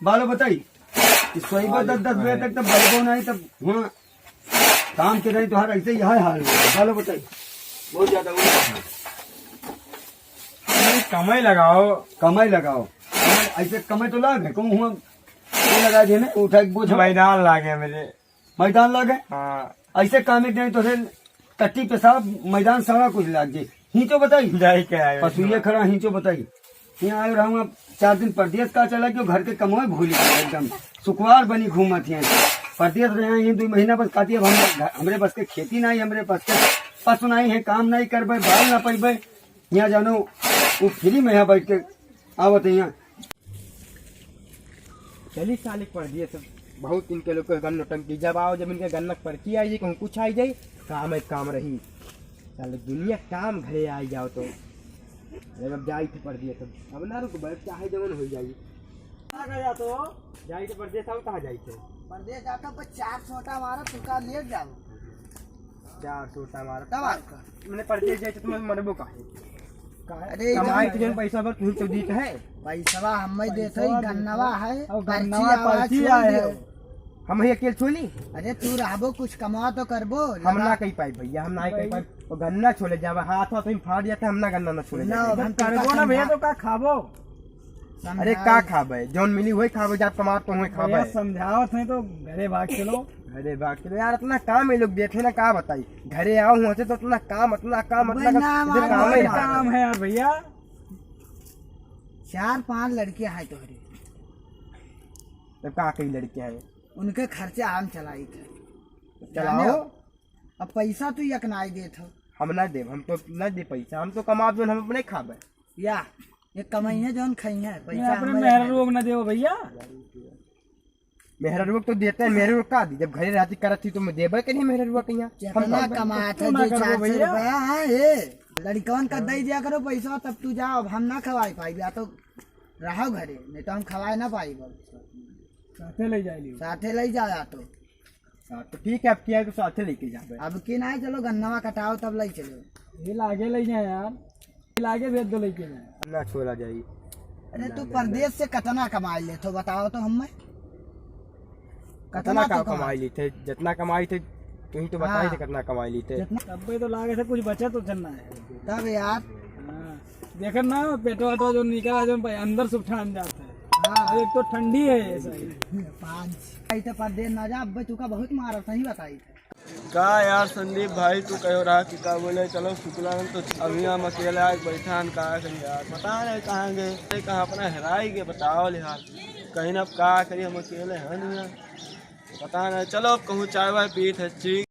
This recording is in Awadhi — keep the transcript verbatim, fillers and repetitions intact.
बालो बताई कि सोइबो दस, दस बजे तक तब बजबो नहीं, तब हुआँ काम के नहीं, तोहार ऐसे ही हाल हाल है। बालो बताई, बहुत ज्यादा उल्टा है। अरे, कमाई लगाओ। कमाई लगाओ, ऐसे कमाई तो लाग है, कहूँ हुआँ वो लगा दे ना, उठा के बोझ। मैदान लागे मेरे। मैदान लागे? हाँ। ऐसे काम एक नहीं तो फिर टट्टी पेशाब, मैदान सारा कुछ लाग जाए। हिंचो बताई। जाए क्या है? पशुए खड़ा हिंचो बताई। यहाँ आयो रहूँ, अब चार दिन परदेस का चला गयो, घर के कमोए भूली गयो एकदम। सुकुवार बनी घूमत हियाँ। परदेस रहे हैं ये दुइ महीना बस खाती, अब हम, हमरे बस के खेती नहीं, हमरे बस के पशु नहीं है, काम नहीं करबे, बाल ना पैबे। यहाँ जानो, वो फ्री में यहाँ बैठ के आवत है यहाँ। चली साले परदेस, बहुत इनके लोग के गन नौटंकी। जब आओ, जब इनके गन्ना के पर्ची आई जाई, कहूँ कुछ आई जाई, काम है काम रही। साले दुनिया काम घरे आई जाओ तो। अरे अब जाई थे परदेस, अब ना रुकबे, चाहे जवन हो जाई। आ गया तो। जाई थे परदेस, आओ कहाँ जाई थे? परदेस जाता पर चार सोटा मारा, तुका ले जाओ। चार सोटा मारा। तब आपका? मैंने परदेस जाई थे, तुम्हें मरबो काहे? काहे? अरे, कमाई जाओ। तो जौन पैसा बा, तुहीं तो दीत है। पैसवा हमें देत है, पैसवा गन्नवा देत है। है, और पर्ची गन्नवा आवा पर्ची छोड़ आए दियो। है। हम ही अकेले छोली? अरे, तू रहबो, कुछ कमा तो करबो, हम लगा। ना कही पाई भैया, हम ना कही भाई। पाई। वो गन्ना छोले जावे, हाथ हाथ में फाड़ जाता है, हम ना गन्ना ना छोले ना, जाते। हम करबो तो ना भैया, समझा। तो का खाबो? अरे, समझा। का खाबे? जौन मिली वही खाबे, जब कमात तो वही खाबे। भैया, समझावत है तो घरे भाग चलो। अरे बाप रे यार, इतना काम ये लोग देते ना, का बताई। घरे आओ हुआँ से तो इतना काम, इतना काम, अबे इतना ना काम, मार, इधर काम बहुत है यार। काम है यार भैया। चार पांच लड़के हैं तोहरे। तब का कई लड़के हैं? उनके खर्चे हम चलाई थे। चलाओ। जाने? अब पैसा तू एक नाई देत हो। हम ना देब, हम तो ना दे पैसा, हम तो कमाब जौन हम अपने खाबे। या, ये कमाई है जौन खाई है, ये पैसा अपने हमारे मेहरारू खाए। को ना देबो भैया। मेहरारू को तो देते हैं, मेहरारू का दी? जब घरे रहती करत थी तो मैं देबे के नहीं मेहरारू के यहाँ। हम जितना कमाई। कमात है, तू ना दो करबो चार सौ भैया। रुपया है, ये लड़कवन का दे दिया करो पैसा, तब तू जाओ, अब हम ना खवाई पाई, या तो रहो घरे, नहीं तो हम खवाए ना पाई। साथे ले जाए लियो। साथे ले जाया तो। हाँ, तो ठीक है, अब किया तो साथे लेके जाबे। अब की ना, चलो गन्नवा कटाओ तब ले चलो। ये लागे ले जाए यार, ये लागे भेज दो लेके जाए। ना छोड़ा जाई। अरे तू परदेस से कतना कमाई लेत हो, बताओ तो हमें। कतना कतना तो का कमाई? कमाई लेते, जितना कमाई थे, तुहीं तो बताई हाँ। थे कतना कमाई लेते। जितना तब्बे तो लागे थे कुछ बचत तो चलना है। तब यार। हाँ। देखन ना, पेटवा वेटवा जो निकला, जो अंदर से उठान जाता है। हाँ। और एक तो ठंडी है ये सही। पाँच। ऐसे परदेस ना जा, अब्बे तुका बहुत मारा, सही बताई। का यार संदीप भाई, तू कहो रहा कि का बोले, चलो शुक्ला तो अभी हम अकेले आके बैठा हन, का करी यार, पता नहीं कहाँ गए, कहाँ अपना हेराई गए, बताओ ले यार, कहीं ना का करी, हम अकेले हन यार, पता नहीं। चलो अब कहूँ चाय वाय पीत है, ठीक।